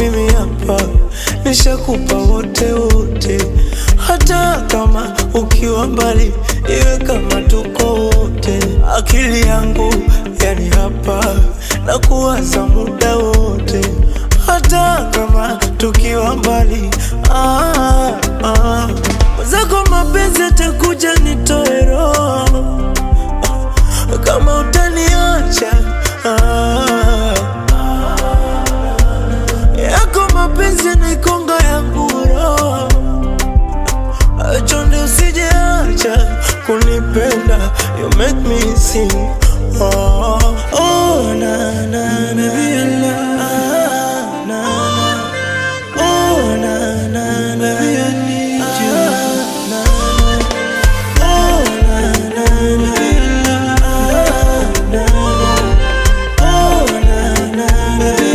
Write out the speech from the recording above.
Mimi hapa nishakupa wote wote, hata kama ukiwa mbali, iwe kama tuko wote. Akili yangu yani hapa na kuwaza muda wote, hata kama tukiwa mbali. Ah, ah. Zako mapenzi atakuja nitoe roho kama utaniacha ah. Yako mapenzi ni konga yangu roho, chonde usijeacha kunipenda. You make me sing.